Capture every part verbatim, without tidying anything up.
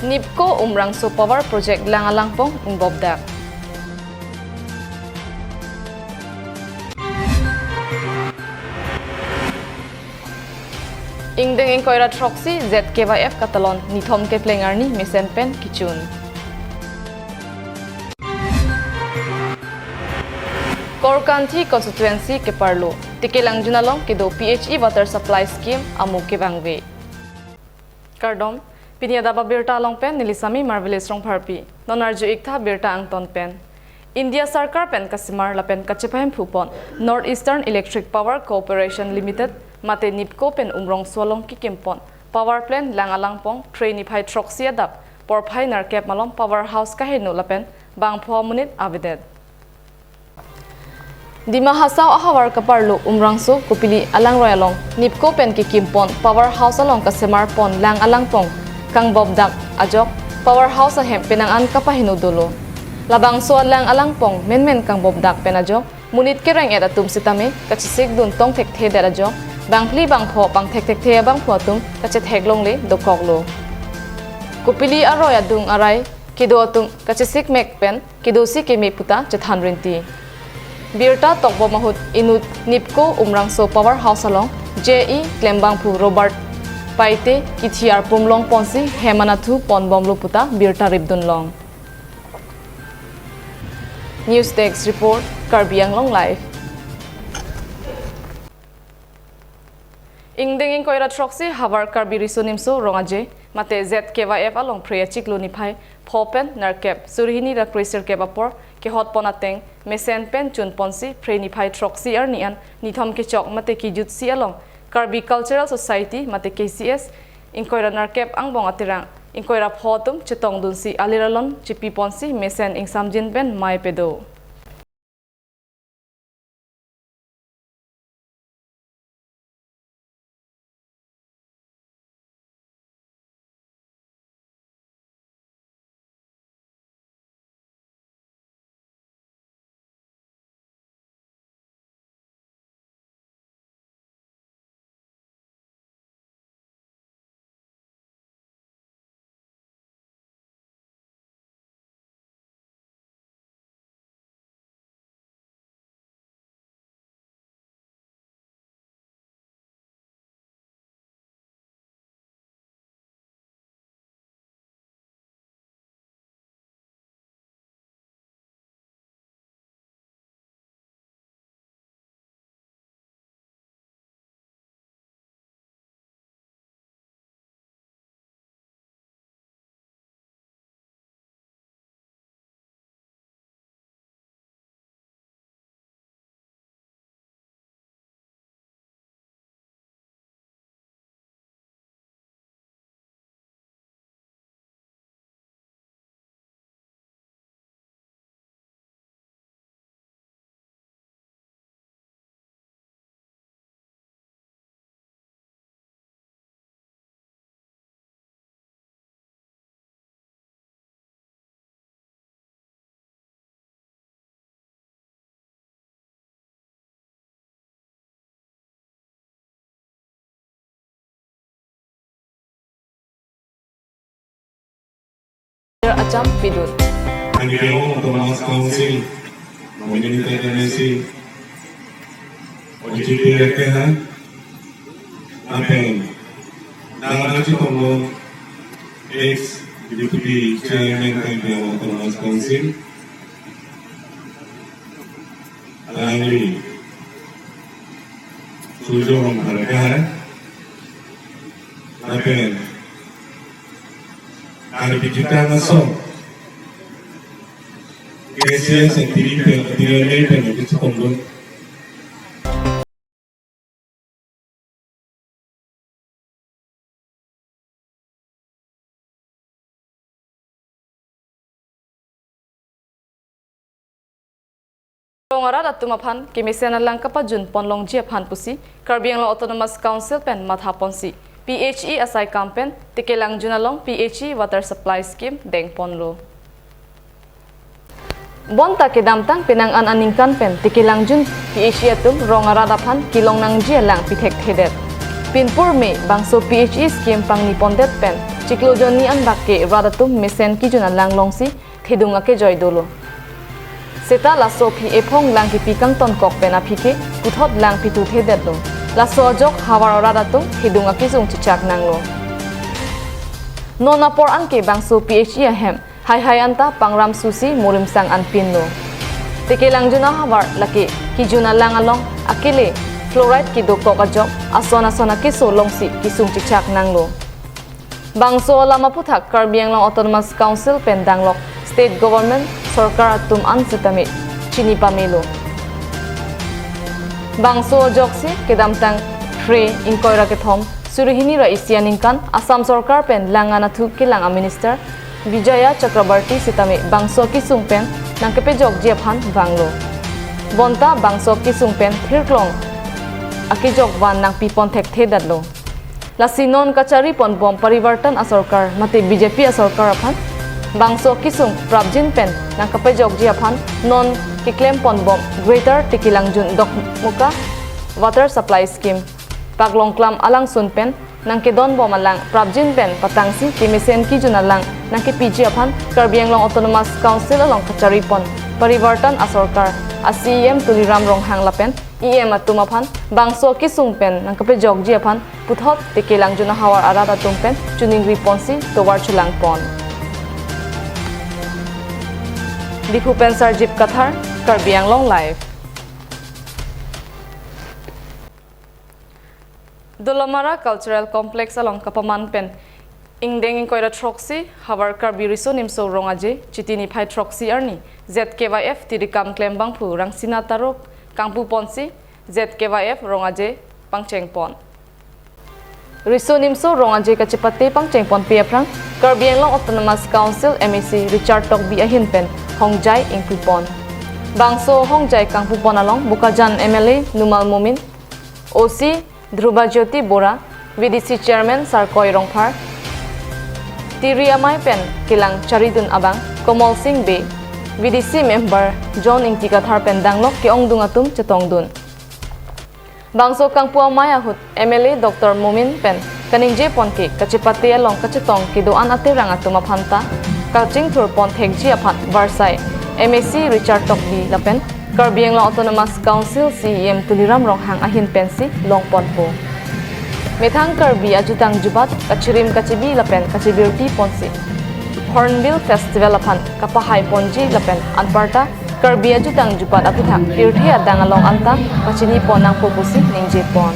NEEPCO Umrangso Power Project lang alangpong ingbobdak. Ingdeng ingkoi ra throksi Z K Y F katalon nithom kepleng arni mesen pen kechun. Korkanthi constituency keparlo Tekelangjun along kedo P H E water supply scheme amu kevangve. Kardom, pini adap abirta along pen neli Sami Marvelous Rongpharpi. Non arju-ik tha birta angton pen. India Sarkar pen kasemar lapen kachepahemphu pon North Eastern Electric Power Corporation Limited mate NEEPCO pen Umrangso along kekim pon power plant lang alangpong Phre niphai throksi adap porphai nerkep malom power house kaheno lapen bangpho amonit avedet. Dima Hasao ahavar keparlo Umrangso Kopili alangroi along NEEPCO pen kekim pon power house along kasemar pon lang alangpong kangbobdak ajok power house ahem penang an kapaheno dolo. Labangso alang alangpong menmen kangbobdak pen ajok monit kereng-et atum sitame kachesik dun tong thekthedet ajok bangphli bangpho pangthek thekthe abangphu atum kachethek longle dokoklo. Kopili aroi adung arai kedo atum kachesik mek pen kedosi keme puta chethan rinti. Birta tokbom ahut inut NEEPCO Umrangso Power House along J E klembangphu Robert Paite kithi arpum long ponsi hem anathu ponbomlo puta birta ripdun long. News Desk Report, Karbi Anglong Live. Ingdeng ingkoi ra throksi havar Karbi Riso Nimso Rong Aje mate Z K Y F along Phre achiklo niphai pho pen nerkep suri hini ra kre sirkep apor kehot pon ateng mesen pen chun ponsi Phre niphai throksi arni an nithom kechok mate kejutsi along Karbi Cultural Society mate K C S ingkoi ra nerkep angbong aterang ingkoi ra pho atum chetongdunsi alir alon chepi ponsi mesen ingsamjin pen mei pedo. Acham pidun. Karbi Anglong Autonomous Council nominated M A C O G P R K ha. Lapen nangkachetongdun ex Deputy Chairman Karbi Anglong Autonomous Council, alangli Surjya Rongphar ke hai. Lapen Karbi Jutang Asong K C S and T D P pen, T D P pen kachetongdun. Rong arat atum aphan kemesen alang kapajun ponlongji aphan pusi Karbi Anglong Autonomous Council pen matha ponsi P H E asai kam pen Tekelangjun along P H E water supply scheme deng ponlo. Bonta kedamtang penang an aningkan pen Tekelangjun P H E atum rong arat aphan kelong nangji alang pithekthe det. Pinpur me bangso P H E scheme pangni pondet pen Chiklo jonni anbak ke rat atum mesen kejun alang alongsi thedung akejoi dolo. Seta laso aphi ephong lang kepi kangtonkok pen aphi ke puthot lang pithu thedetlo. Laso ajok havar arat atum thedung akesung chechak nanglo. Non apor anke bangso P H E ahem haihai anta pangram susi morimsang anpinlo. Tekelangjun ahavar lake kejun alang along akele fluoride kedokok ajok ason ason akeso alongsi kesung chechak nanglo. Bangso alam aphuthak Karbi Anglong Autonomous Council pen danglok state government sorkar atum an sitame chini pamelo. Bangso ajoksi kedamtang Phre ingkoi ra kethom suri hini ra isi aningkan Assam sorkar pen lang anatthu kelang a minister Vijaya Chakrabarti sitame bangso akesung pen nangkepejokji aphan vanglo. Bonta bangso akesung pen thirklong akejok van nangpipon thekthedetlo. Lasi non kachari ponbom Parivartan asorkar mate B J P asorkar aphan bangso akesung prapjin pen nangkepejokji aphan non keklem ponbom Greater Tekelangjun Dokmoka Water Supply Scheme paklongklam alangsun pen nangkedonbom alang prapjin pen patangsi kemesen kejun alang nangkepiji aphan Karbi Anglong Autonomous Council along kachari pon Parivartan asorkar a C E M Tuliram Ronghang lapen E M atum aphan bangso akesung pen nangkepejokji aphan puthot Tekelangjun ahavar arat atum pen choningri ponsi tovar cholang pon. Diphu pen Sarjip Kathar, Karbi Anglong Live. Dolamara Cultural Complex along kapaman pen ingdeng ingkoi ra throksi havar Karbi Riso Nimso Rong Aje Chiti niphai throksi arni Z K Y F tirikam klembangphu Rangsina Taro kangpu ponsi Z K Y F Rong Aje pangcheng pon. Riso Nimso Rong Aje kachepate pangcheng ponpe aphrang Karbi Anglong Autonomous Council M A C Richard Tokbi ahin pen hongjai ingpu pon. Bangso hongjai kangpu pon along Bokajan M L A Numal Momin, O C Dhruba Jyoti Bora, V D C Chairman Sarkoi Rongphar, Tiri Amei pen kelang charidun abang Komol Singh Bey, V D C Member John Ingti Kathar pen danglok ke-ongdung atum chetongdun. Bangso kangpu amei ahut M L A Doctor Momin pen kaningje pon ke kachepate along kachetong kedo-an aterang atum aphan ta kachingthur pon thekji aphan varsai M A C Richard Tokbi lapen Karbi Anglong Autonomous Council C E M Tuliram Ronghang ahin pensi long ponpo. Methang Karbi ajutang jubat kachirim kachibi lapen kachibirti ponsi Hornbill Festival aphan kapahai ponji lapen anparta Karbi ajutang jubat aphuthak pirthe adang along anta pachini pon nangpo pusi ningje pon.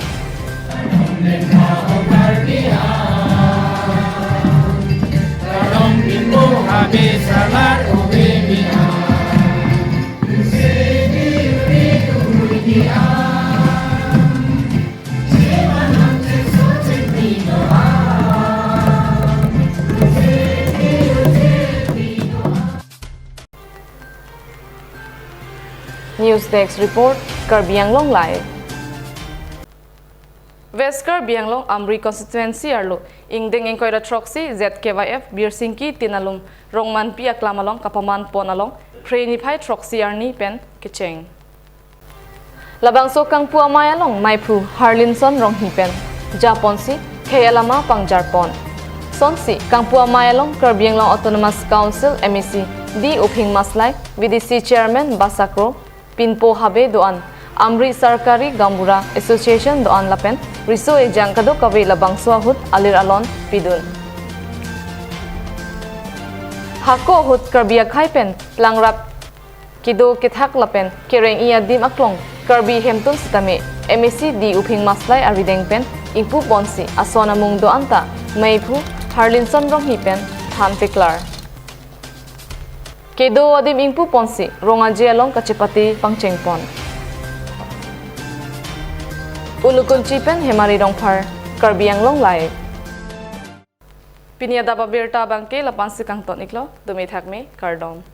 News Desk Report, Karbi Anglong Live. West Karbi Anglong Amri Constituency arlo ingdeng ingkoi ra throksi Z K Y F Birsingki Tinalum Rongmanpi aklam along kapaman pon along Phre niphai throksi arni pen kecheng. Labangso kangpu amei along meiphu Harlinson Ronghi pen japonsi khei alama pangjar pon. Sonsi kangpu amei along Karbi Anglong Autonomous Council M A C D Uphing Maslai, V D C Chairman Basakro, Pinpo Habe do-an, Amri Sarkari Gaonbura Association do-an lapen riso ejang kadokave labangso ahut alir alon pidun. Hako ahut Karbi akhei pen langrap kedo kethak lapen kereng-i adim aklong Karbi hemtun sitame M A C D Uphing Maslai arideng pen ingpu ponsi ason amung do-an ta meiphu Harlinson Ronghi pen than peklar. Kedo adim ingpu ponsi Rong Aje along kachepate pangcheng pon. Unukunchi pen Hemari Rongphar, Karbi Anglong Live. Pini adap abirta abangke lapu-ansi kangton iklo, dome thakme, kardom.